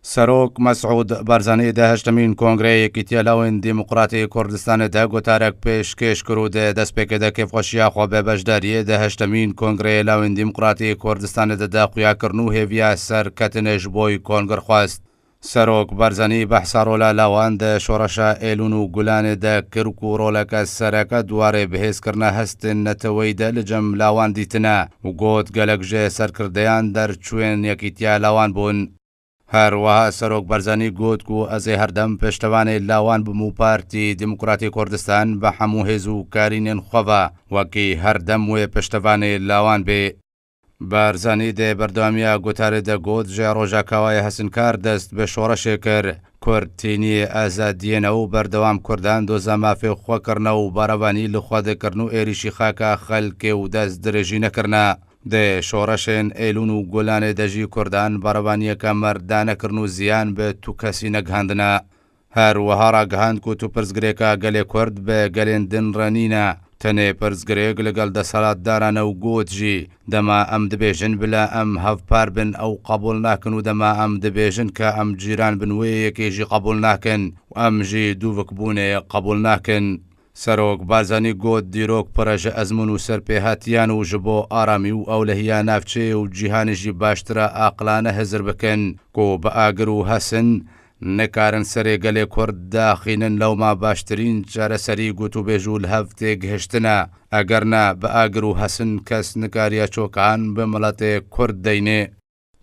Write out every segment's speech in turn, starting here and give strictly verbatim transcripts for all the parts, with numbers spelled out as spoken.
Serok Mesûd Barzanî di heştemîn Kongreyê Yekîtiya Lawên Demokratî Kurdistanê de gotarek pêşkêş kir û di destpêkê de kêfxweşiya xwe bi beşdariyê di heştemîn Kongreyê Lawên Demokratî Kurdistanê de da xuyakirin û hêviya serketinê ji bo yî kongir xwest. Serok Barzanî behsa rola lawan di şoreşa Êlûn û Gulanê de kir ku roleke sereke di warê bihêzkirina hestên neteweyî de li cem lawan dîtine û got, gelek ji serkirdeyan derçûyên Yekîtiya Lawan bûn. Her wiha Serok Barzanî got ku ez ê herdem piştevanê lawan bim û Partî Demokratî Kurdistan bi hemû hêz û karînên xwe ve wekî herdem wê piştevanê lawan bê. Barzanî di berdewamiya gotarê de got, ji roja kawayê hesinkar dest bi şoreşê kir. Kurd tîniyê azadiyê ne û berdewam Kurdan doza mafê xwe kirine û barevanî li xwe dikirin û êrîşî xaka xelkê û dest dirêjî nekirine. Di şoreşên Êlûn û Gulanê de jî Kurdan barevaniyeke merdane kirin û ziyan bi tu kesî negihandine. Her wiha ragihand ku tu pirsgirêka gelê Kurd bi gelên din re nîne. Tenê pirsgirêk li gel desthilatdaran e û got jî, dema em dibêjin bila em hevpar bin ew qebûl nakin û dema em dibêjin ka em cîran bin wê yekê jî qebûl nakin û em jî dûvikbûnê qebûl nakin. Serok Barzanî got, dîrok pir e ji ezmûn û serpêhatiyan û ji bo aramî û ewlehiya navçeyê û cîhanê jî baştir e aqilane hizir bikin ku bi agir û hesin nikarin serê gelê Kurd daxînin, lewma baştirîn çareserî gotûbêj û li hev têgihiştin e. Eger ne, bi agir û hesin kes nikariye çokan bi miletê Kurd deynê.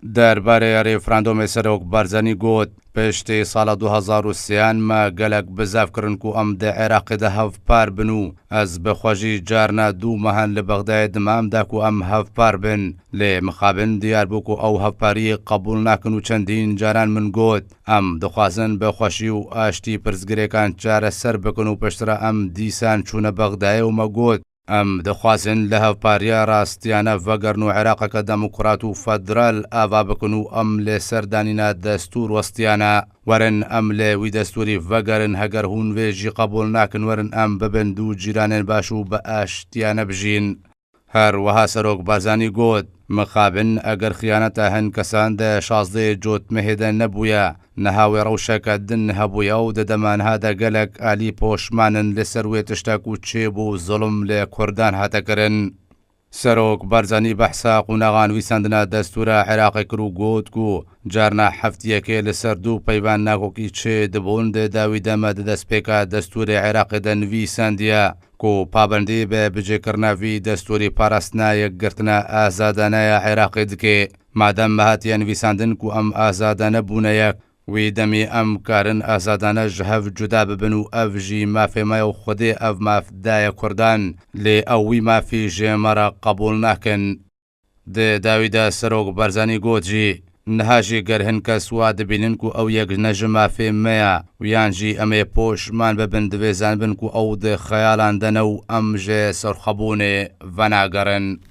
Derbarê referandumê Serok Barzanî got, piştî sala du hezar û sêyan me gelek bizav kirin ku em di Iraqê de hevpar bin û ez bi xwe jî carna du mehan li Bexdayê dimam da ku em hevpar bin. Lê mixabin diyar bû ku ew hevpariyê qebûl nakin û çendîn caran min got, em dixwazin bi xweşî û aştî pirsgirêkan çareser bikin û piştre em dîsan çûne Bexdayê û me got, em dixwazin li hevpariya rastiyane vegerin û Iraqeke demokrat û federal ava bikin û em li ser danîna destûr westiyane. Werin em li wî destûrî vegerin, heger hûn vê jî qebûl nakin, werin em bibin du cîranên baş û bi aştiyane bijîn. Her wiha Serok Barzanî got, mixabin eger xiyaneta hin kesan di şazdehê Cotmehê de nebûye, niha wê rewşeke din hebûye û di dema niha de gelek alî poşman in li ser wê tiştek û çêbû zulm li Kurdan hate kirin. Serok Barzanî behsa qonaxa nivîsandina destûra Iraqê kir û got ku carna heftiyekê li ser du peyvan nakokî çê dibûn, di dawî de me di destpêka destûrê Iraqê de nivîsandiye ku pabendî bi bicêkirina vî destûrî parastina yekgirtina azadane ya Iraqê dike. Madem me hatiye nivîsandin ku em azadane bûne yek, wî demî em karin azadane ji hev cuda bibin û ev jî mafê me ye û Xwedê ev maf daye Kurdan, lê ew wî mafî ji me re qebûl nakin. Di dawî de Serok Barzanî got jî, niha jî ger hin kes wa dibînin ku ew yek ne ji mafê me ye û yan jî em ê poşman bibin, divê zanibin ku ew di xeyalan de ne û em ji serxwebûnê venagerin.